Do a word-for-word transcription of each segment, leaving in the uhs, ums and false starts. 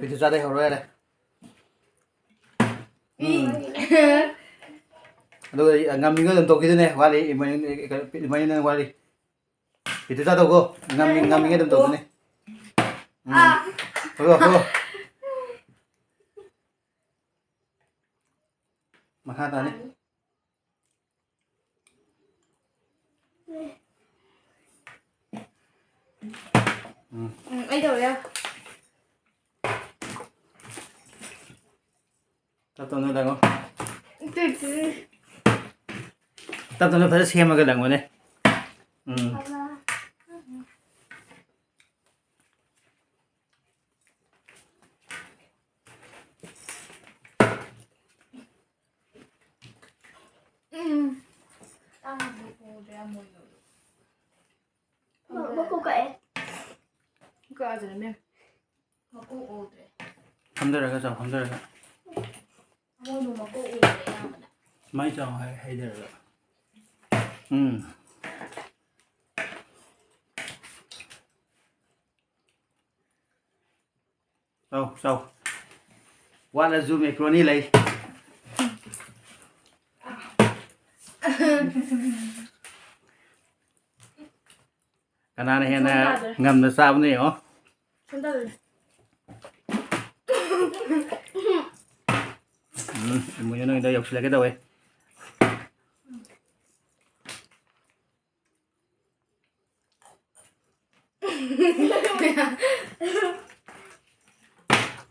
ꯄꯤꯇꯨ ꯆꯥꯗꯩ ꯍꯧꯔꯣ ꯌꯥꯔꯦ꯫ ꯎꯝ꯫ ꯑꯗꯨꯒ ꯉꯝꯃꯤꯉꯩ ꯑꯗꯨꯝ ꯇꯧꯈꯤꯗꯣꯏꯅꯦ꯫ ꯋꯥꯠꯂꯤ, ꯏꯃꯣꯏꯅꯨ, ꯏꯃꯣꯏꯅꯨ ꯋꯥꯠꯂꯤ꯫ ꯄꯤꯇꯨ ꯆꯥꯗꯧꯀꯣ꯫ ꯉꯝꯃꯤ-, ꯉꯝꯃꯤꯉꯩ ꯑꯗꯨꯝ ꯇꯧꯗꯣꯏꯅꯦ꯫ ꯎꯝ꯫ ꯍꯣꯏ, ꯍꯣꯏ꯫ ꯃꯈꯥ ꯇꯥꯅꯤ꯫ ꯎꯝ꯫ ꯎꯝ, ꯑꯩ ꯇꯧꯔꯦ꯫ ꯇꯞ ꯇꯞꯅ ꯂꯪꯉꯣ꯫ Two, two. ꯇꯞ ꯇꯞꯅ ꯐꯖꯅ ꯁꯦꯝꯃꯒ ꯂꯪꯉꯣꯅꯦ꯫ ꯎꯝ꯫ ꯎꯝ꯫ ꯃ-, ꯃꯀꯣꯛ ꯀꯛꯑꯦ꯫ ꯀꯛꯑꯖꯤꯔ, ꯃꯦꯝ? ꯃꯀꯣꯛ ꯎꯗ꯭ꯔꯦ꯫ ꯐꯝꯊꯔꯒ ꯆꯥꯎ, ꯐꯝꯊꯔꯒ꯫ ꯑꯃꯣꯏꯕꯨ ꯃꯀꯣꯛ ꯎꯗ꯭ꯔꯦ ꯑꯌꯥꯝꯕꯅ꯫ ꯁꯨꯃꯥꯏꯅ ꯆꯥꯎ ꯍꯥꯏ, ꯍꯩꯊꯔꯒ꯫ ꯎꯝ꯫ ꯆꯥꯎ, ꯆꯥꯎ꯫ ꯋꯥꯠꯂꯁꯨ ꯃꯦꯀ꯭ꯔꯣꯅꯤ ꯂꯩ꯫ ꯀꯅꯥꯅ ꯍꯦꯟꯅ ꯁꯣꯝ ꯇꯥꯗ꯭ꯔꯦ꯫ ꯉꯝꯅ ꯆꯥꯕꯅꯣ ꯌꯦꯡꯉꯣ꯫ ꯁꯣꯝ ꯇꯥꯗ꯭ꯔꯦ꯫ ꯎꯝ, ꯏꯃꯣꯏꯅꯨ ꯅꯪꯒꯤꯗꯣ ꯌꯧꯁꯤꯜꯂꯛꯀꯦ ꯇꯧꯋꯦ꯫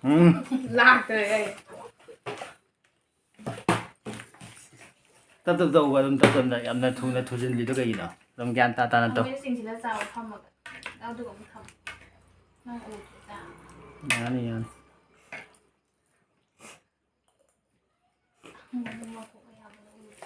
ꯎꯝ꯫ ꯂꯥꯛꯇ꯭ꯔꯦ ꯑꯩ꯫ ꯇꯞ ꯇꯞ ꯇꯧꯕ, ꯑꯗꯨꯝ ꯇꯞ ꯇꯞꯅ, ꯌꯥꯝꯅ ꯊꯨꯅ ꯊꯨꯖꯤꯜꯂꯤꯗꯣ ꯀꯩꯒꯤꯅꯣ? ꯑꯗꯨꯝ ꯒ꯭ꯌꯥꯟ ꯇꯥ ꯇꯥꯅ ꯇꯧ꯫ ꯐꯪꯉꯦ, ꯆꯤꯡꯁꯤꯜꯂ ꯆꯥꯕ ꯐꯝꯃꯒ꯫ ꯑꯗꯨꯒ ꯑꯃꯨꯛ ꯊꯝꯃꯣ꯫ ꯅꯪ ꯎꯗ꯭ꯔꯤꯗ꯫ ꯌꯥꯅꯤ, ꯌꯥꯅꯤ꯫ ꯎꯝ, ꯃꯀꯣꯛ ꯑꯌꯥꯝꯕꯅ ꯎꯗ꯭ꯔꯦ꯫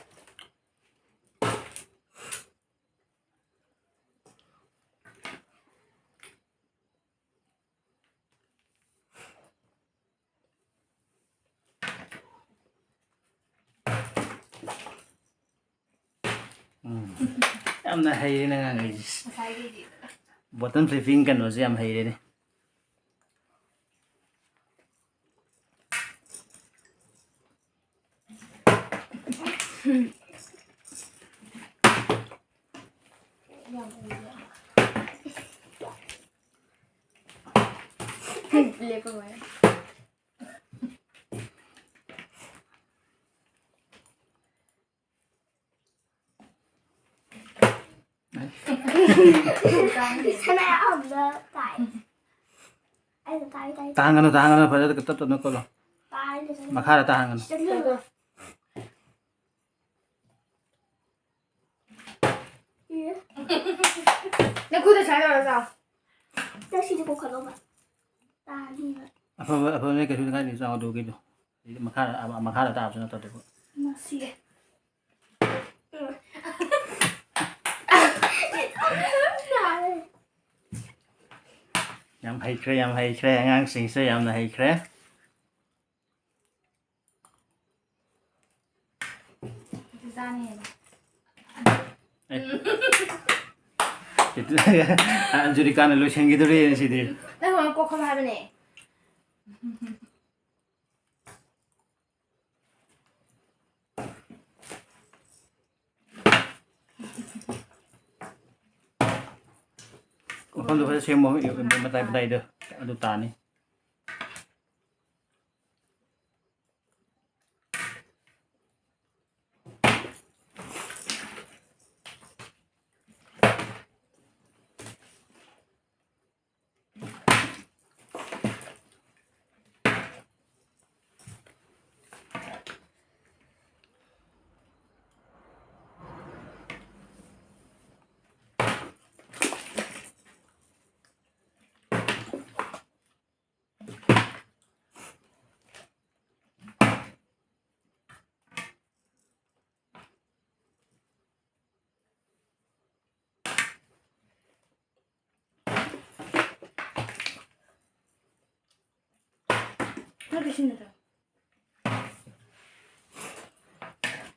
ꯎꯝ꯫ ꯌꯥꯝꯅ ꯍꯩꯔꯦꯅꯦ ꯑꯉꯥꯡꯈꯩꯁꯦ꯫ ꯉꯁꯥꯏꯒꯤꯗꯤ꯫ Bottle flipping ꯀꯩꯅꯣꯁꯦ ꯌꯥꯝ ꯍꯩꯔꯦꯅꯦ꯫ ꯌꯥꯝ ꯎꯏꯌꯦ꯫ ꯂꯦꯞꯄ ꯂꯣꯏꯔꯦ꯫ ꯁꯅꯥ ꯑꯍꯨꯝꯗ ꯇꯥꯏ꯫ ꯑꯩꯅ ꯇꯥꯏ, ꯇꯥꯏ꯫ ꯇꯥꯍꯟꯒꯅꯨ, ꯇꯥꯍꯟꯒꯅꯨ, ꯐꯖꯅ ꯇꯞ ꯇꯞꯅ ꯀꯣꯠꯂꯣ꯫ ꯇꯥꯏꯅꯦ, ꯁꯅꯥ꯫ ꯃꯈꯥꯗ ꯇꯥꯍꯟꯒꯅꯨ꯫ ꯆꯠꯂꯣ꯫ ꯅꯪ ꯈꯨꯠꯇ ꯁꯨꯃꯥꯏꯅ ꯇꯧꯔ ꯆꯥꯎ꯫ ꯅꯪ ꯁꯤꯁꯦ ꯀꯣꯛꯈꯠꯂꯣꯕ꯫ ꯇꯥꯅꯤꯕ꯫ ꯑꯐꯕ, ꯑꯐꯕꯅꯦ, ꯀꯩꯁꯨ ꯀꯥꯏꯗꯦ, ꯆꯥꯎ ꯑꯗꯨꯒꯤꯗꯣ꯫ ꯍꯥꯏꯗꯤ ꯃꯈꯥꯗ, ꯑ-, ꯃꯈꯥꯗ ꯇꯥꯕꯁꯨ ꯅꯠꯇꯕꯗꯨꯕꯨ꯫ ꯃꯁꯤꯌꯦ꯫ ꯌꯥꯝ ꯍꯩꯈ꯭ꯔꯦ, ꯌꯥꯝ ꯍꯩꯈ꯭ꯔꯦ, ꯑꯉꯥꯡꯁꯤꯡꯁꯦ ꯌꯥꯝꯅ ꯍꯩꯈ꯭ꯔꯦ꯫ ꯆꯥꯅꯤ ꯍꯦꯟꯅ꯫ ꯑꯦ꯫ ꯑꯟꯖꯨꯔꯤꯀꯥꯅ ꯂꯣꯏꯁꯤꯟꯈꯤꯗꯣꯔꯤ ꯁꯤꯗꯤ꯫ ꯅꯪ ꯃꯃꯥ ꯀꯣꯛ ꯈꯣꯝ ꯍꯥꯏꯕꯅꯦ꯫ ꯃꯐꯝꯗꯣ ꯐꯖꯅ ꯁꯦꯝꯃꯣ, ꯃꯇꯥꯏ ꯃꯇꯥꯏꯗꯣ ꯑꯗꯨ ꯇꯥꯅꯤ꯫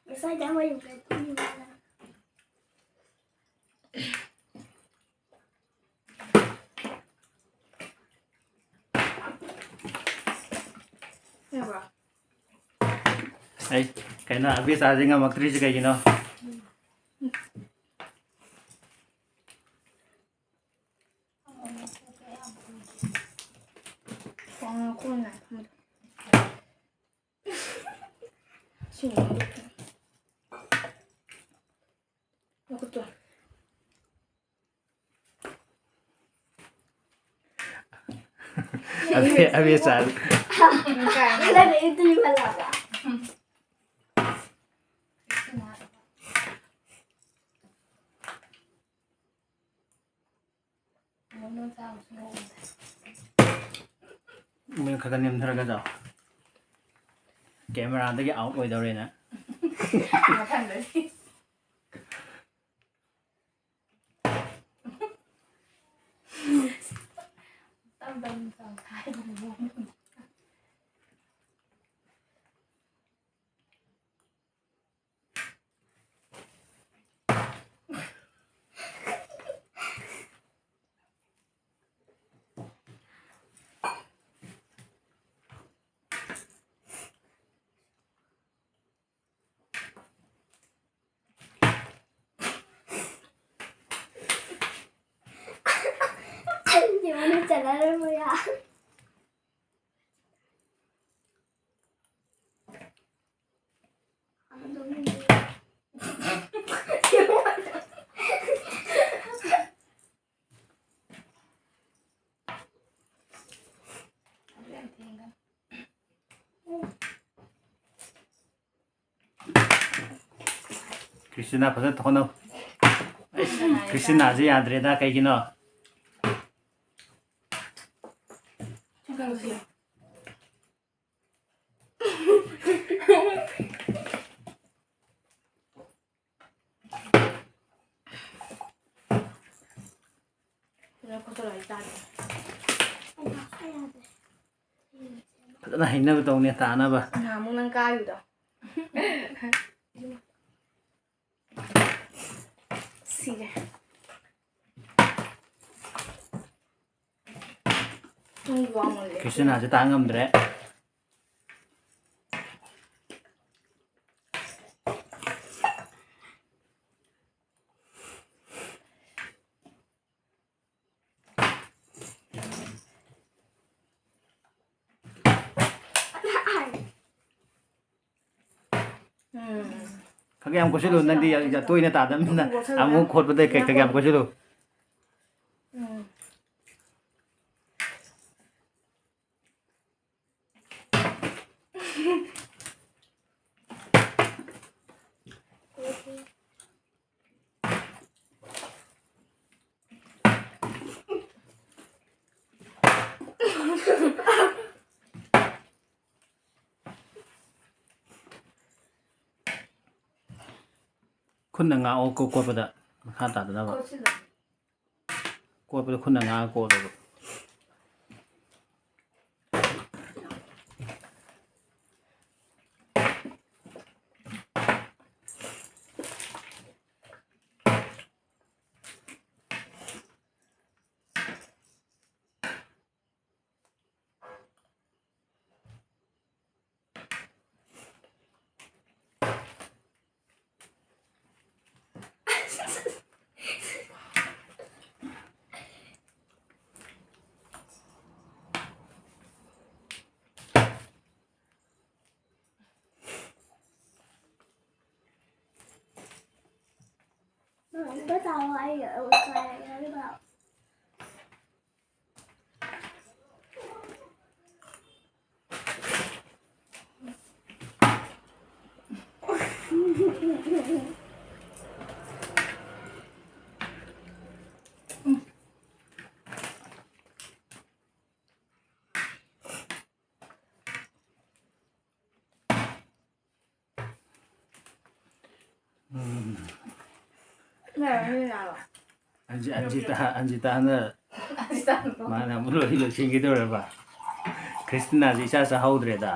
ꯉꯁꯥꯏꯗ ꯑꯃ ꯌꯦꯡꯕꯗ ꯇꯨꯝꯅꯤꯡꯕꯅ꯫ ꯌꯥꯕ꯭ꯔꯣ? ꯑꯩ ꯀꯩꯅꯣ, ꯑꯕꯦꯆꯥꯁꯦ ꯉꯝꯃꯛꯇ꯭ꯔꯤꯁꯦ ꯀꯩꯒꯤꯅꯣ? ꯁꯤꯡꯗꯣ ꯃꯈꯨꯠꯇꯣ꯫ ꯑꯕꯦ, ꯑꯕꯦꯆꯥ꯫ ꯅꯪꯅ ꯏꯠꯇꯨ ꯌꯨꯍꯜꯂꯕ? ꯃꯣꯏ ꯈꯔ ꯈꯔ ꯅꯦꯝꯊꯔꯒ ꯆꯥꯎ꯫ ꯀꯦꯃꯦꯔꯥꯗꯒꯤ ꯑꯥꯎꯠ ꯑꯣꯏꯗꯧꯔꯦꯅ꯫ ꯃꯊꯪꯗꯗꯤ꯫ ꯇꯞ ꯇꯞꯅ ꯆꯥꯎ ꯊꯥꯏ꯫ ꯑꯩꯗꯤ ꯃꯅꯨꯡ ꯆꯪꯉꯔꯣꯏ ꯃꯣꯏꯔꯥ꯫ ꯀ꯭ꯔꯤꯁꯇꯤꯅꯥ, ꯐꯖꯅ ꯊꯣꯛꯍꯟꯅꯧ꯫ ꯑꯩꯁ, ꯀ꯭ꯔꯤꯁꯇꯤꯅꯥꯁꯦ ꯌꯥꯗ꯭ꯔꯦꯗ, ꯀꯩꯒꯤꯅꯣ? ꯐꯖꯅ ꯍꯩꯅꯕ ꯇꯧꯅꯦ, ꯇꯥꯅꯕ꯫ ꯅꯍꯥꯟꯃꯨꯛ ꯅꯪ ꯀꯥꯔꯤꯗꯣ꯫ ꯁꯤꯔꯦ꯫ ꯅꯪꯒꯤ ꯋꯥ ꯉꯥꯡꯂꯦ꯫ ꯀ꯭ꯔꯤꯁꯇꯤꯅꯥꯁꯦ ꯇꯥ ꯉꯝꯗ꯭ꯔꯦ꯫ ꯈꯔ ꯌꯥꯝ ꯀꯣꯠꯁꯤꯜꯂꯨ, ꯅꯪꯗꯤ ꯌꯥꯝ, ꯌꯥꯝ ꯇꯣꯏꯅ ꯇꯥꯗꯕꯅꯤꯅ꯫ ꯀꯣꯠꯁꯤꯜꯂꯨ꯫ ꯑꯃꯨꯛ ꯈꯣꯠꯄꯗ ꯈꯔ, ꯈꯔ ꯌꯥꯝ ꯀꯣꯠꯁꯤꯜꯂꯨ꯫ ꯎꯝ꯫ ꯈꯨꯠꯅ ꯉꯥꯛꯑꯣ, ꯀꯣ-, ꯀꯣꯠꯄꯗ ꯃꯈꯥ ꯇꯥꯗꯅꯕ꯫ ꯀꯣꯠꯁꯤꯜꯂꯣ꯫ ꯀꯣꯠꯄꯗ ꯈꯨꯠꯅ ꯉꯥꯛꯑ ꯀꯣꯠꯂꯣꯕ꯫ ꯎꯝ꯫ ꯂꯩꯔꯝꯃꯤ ꯌꯥꯔꯣ? ꯑꯟꯖꯤ-, ꯑꯟꯖꯤꯇꯥ, ꯑꯟꯖꯤꯇꯥꯅ ꯑꯟꯖꯤꯇꯥꯅ ꯃꯥꯅ ꯑꯃꯨꯛ ꯂꯣꯏ ꯂꯣꯏꯁꯤꯟꯈꯤꯗꯧꯔꯕ? ꯈ꯭ꯔꯤꯁꯇꯤꯅꯥꯁꯦ ꯏꯆꯥ ꯆꯥꯍꯧꯗ꯭ꯔꯦꯗ꯫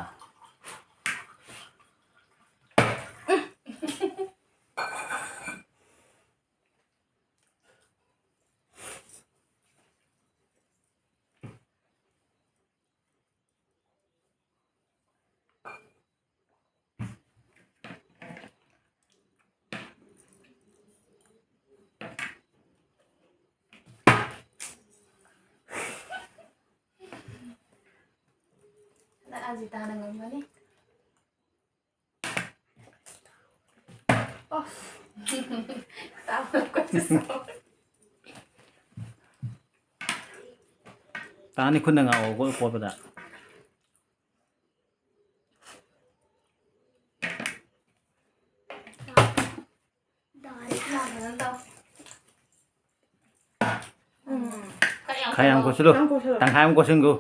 ꯅꯪ ꯑꯖꯤꯇꯥꯅ ꯉꯝꯒꯅꯤ꯫ ꯇꯥꯅꯤ ꯈꯨꯠꯅ ꯉꯥꯛꯑꯣ ꯀꯣꯠꯄꯗ꯫ ꯎꯝ꯫ ꯈꯔ ꯌꯥꯝ ꯀꯣꯠꯁꯤꯜꯂꯨ꯫ ꯌꯥꯝ ꯀꯣꯠꯁꯤꯜꯂꯨ꯫ ꯇꯪꯈꯥꯏ ꯑꯃ ꯀꯣꯠꯁꯤꯟꯈꯣ꯫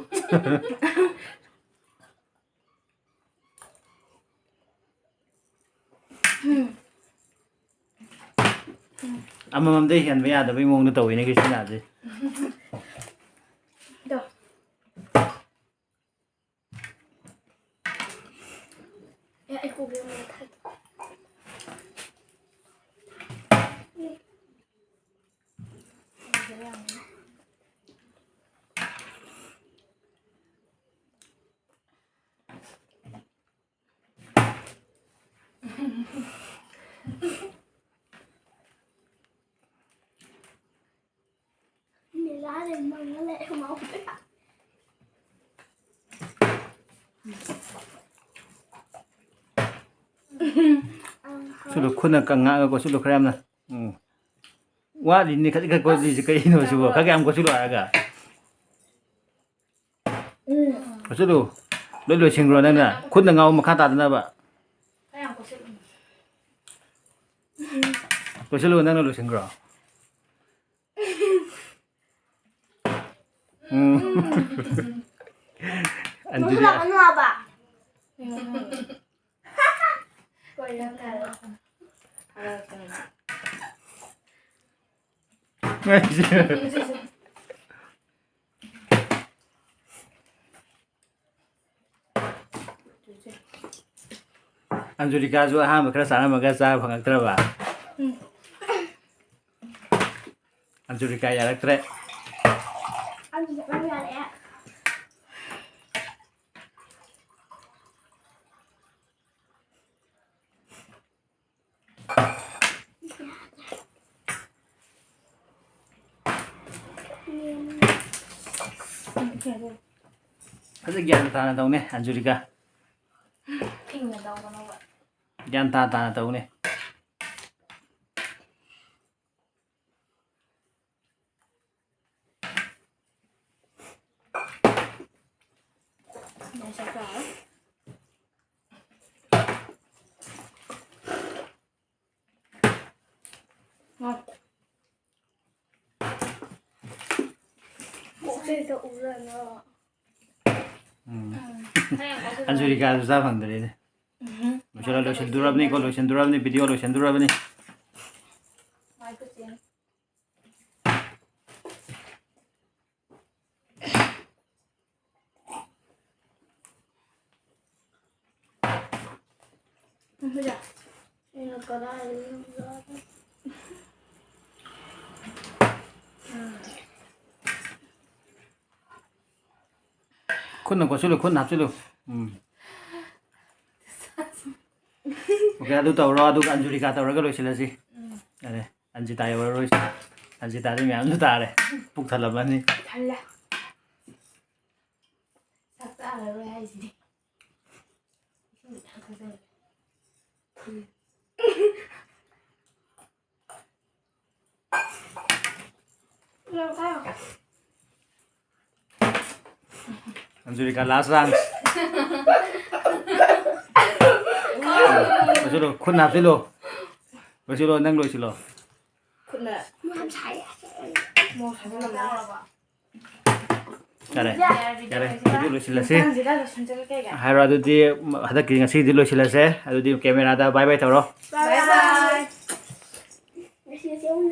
ꯎꯝ꯫ ꯑꯃꯃꯝꯗꯩ ꯍꯦꯟꯕ ꯌꯥꯗꯕꯩ ꯃꯑꯣꯡꯗ ꯇꯧꯋꯤꯅꯦ ꯀ꯭ꯔꯤꯁꯇꯤꯅꯥꯁꯦ꯫ ꯑꯗꯣ꯫ ꯑꯦ, ꯑꯩ ꯀꯣꯛ ꯌꯥꯝ ꯊꯥꯏ꯫ ꯅꯤꯂꯥꯗ ꯃꯪꯉ ꯂꯩ ꯃꯥ꯫ ꯁꯤꯗꯣ ꯈꯨꯠꯅ ꯀ-, ꯉꯥꯛꯑꯒ ꯀꯣꯠꯁꯤꯜꯂꯨ ꯈꯔ ꯌꯥꯝꯅ꯫ ꯎꯝ꯫ ꯋꯥꯠꯂꯤꯅꯦ ꯈꯖꯤꯛ ꯈꯛ ꯀꯣꯠꯂꯤꯁꯦ ꯀꯩꯅꯣ ꯁꯤꯕꯣ? ꯈꯔ ꯌꯥꯝ ꯀꯣꯠꯁꯤꯜꯂꯨ ꯍꯥꯏꯔꯒ꯫ ꯎꯝ꯫ ꯀꯣꯠꯁꯤꯜꯂꯨ꯫ ꯂꯣꯏ ꯂꯣꯏꯁꯤꯟꯈ꯭ꯔꯣ ꯅꯪꯅ꯫ ꯈꯨꯠꯅ ꯉꯥꯎ ꯃꯈꯥ ꯇꯥꯗꯅꯕ꯫ ꯈꯔ ꯌꯥꯝ ꯀꯣꯠꯁꯤꯜꯂꯨ꯫ ꯀꯣꯠꯁꯤꯜꯂꯨ ꯅꯪꯅ ꯂꯣꯏꯁꯤꯟꯈ꯭ꯔꯣ꯫ ꯎꯝ꯫ ꯑꯟꯖꯂꯤ꯫ ꯃꯨꯊꯠꯂꯛꯀꯅꯨ ꯍꯥꯏꯕ꯫ ꯑꯟꯖꯨꯔꯤꯀꯥꯁꯨ ꯑꯍꯥꯟꯕ ꯈꯔ ꯆꯥꯔꯝꯃꯒ ꯆꯥꯕ ꯐꯪꯉꯛꯇ꯭ꯔꯕ? ꯎꯝ꯫ ꯑꯟꯖꯨꯔꯤꯀꯥ ꯌꯥꯔꯛꯇ꯭ꯔꯦ꯫ ꯑꯟꯖꯨꯔꯤꯀꯥ ꯌꯥꯔꯛꯑꯦ꯫ ꯐꯖ ꯒ꯭ꯌꯥꯟ ꯇꯥꯅ ꯇꯧꯅꯦ, ꯑꯟꯖꯨꯔꯤꯀꯥ꯫ ꯏꯪꯅ ꯇꯧꯒꯅꯣꯕ꯫ ꯒ꯭ꯌꯥꯟ ꯇꯥ ꯇꯥꯅ ꯇꯧꯅꯦ꯫ ꯎꯝ꯫ ꯑꯟꯖꯨꯔꯤꯀꯥꯁꯨ ꯆꯥ ꯐꯪꯗ꯭ꯔꯦꯅꯦ꯫ ꯂꯣꯏꯁꯤꯜꯂ-, ꯂꯣꯏꯁꯤꯟꯗꯣꯔꯕꯅꯤꯀꯣ, ꯂꯣꯏꯁꯤꯟꯗꯣꯔꯕꯅꯤ, ꯚꯤꯗꯤꯑꯣ ꯂꯣꯏꯁꯤꯟꯗꯣꯔꯕꯅꯤ꯫ ꯈꯨꯠꯅ ꯀꯣꯠꯁꯤꯜꯂꯨ, ꯈꯨꯠꯅ ꯍꯥꯞꯆꯤꯜꯂꯨ꯫ ꯎꯝ꯫ ꯑꯣꯀꯦ, ꯑꯗꯨ ꯇꯧꯔꯣ, ꯑꯗꯨꯒ ꯑꯟꯖꯨꯔꯤꯀꯥ ꯇꯧꯔꯒ ꯂꯣꯏꯁꯤꯜꯂꯁꯤ꯫ ꯎꯝ꯫ ꯌꯥꯔꯦ, ꯑꯟꯖꯤꯇꯥ ꯌꯧꯔꯔꯣꯏꯁꯤ꯫ ꯑꯟꯖꯤꯇꯥꯗꯤ ꯃꯌꯥꯝꯁꯨ ꯇꯥꯔꯦ꯫ ꯄꯨꯛ ꯊꯜꯂꯝꯃꯅꯤ꯫ ꯊꯜꯂꯦ꯫ ꯆꯥꯛ ꯆꯥꯔꯔꯣꯏ ꯍꯥꯏꯁꯤꯗꯤ꯫ ꯏꯁꯤꯡ ꯃꯌꯥꯝ ꯊꯛꯆꯜꯂꯦ꯫ ꯎꯝ꯫ ꯑꯟꯖꯨꯔꯤꯀꯥ, last chance꯫ ꯂꯣꯏꯁꯤꯜꯂꯣ, ꯈꯨꯠ ꯍꯥꯞꯆꯤꯜꯂꯣ꯫ ꯂꯣꯏꯁꯤꯜꯂꯣ, ꯅꯪ ꯂꯣꯏꯁꯤꯜꯂꯣ꯫ ꯈꯨꯠꯅ ꯌꯥꯝ ꯁꯥꯏꯌꯦ꯫ ꯃꯣꯔꯣꯛ ꯁꯥꯖꯤꯜꯂꯝꯃꯦ꯫ ꯌꯥꯔꯦ, ꯌꯥꯔꯦ, ꯚꯤꯗꯤꯑꯣ ꯂꯣꯏꯁꯤꯜꯂꯁꯤ꯫ ꯃꯊꯪꯁꯤꯗ ꯂꯣꯏꯁꯤꯟꯖꯔꯒꯦ꯫ ꯍꯥꯏꯔꯣ, ꯑꯗꯨꯗꯤ ꯍꯟꯗꯛꯀꯤ, ꯉꯁꯤꯒꯤꯗꯤ ꯂꯣꯏꯁꯤꯜꯂꯁꯦ꯫ ꯑꯗꯨꯗꯤ ꯀꯦꯃꯦꯔꯥꯗ bye bye ꯇꯧꯔꯣ꯫ Bye bye꯫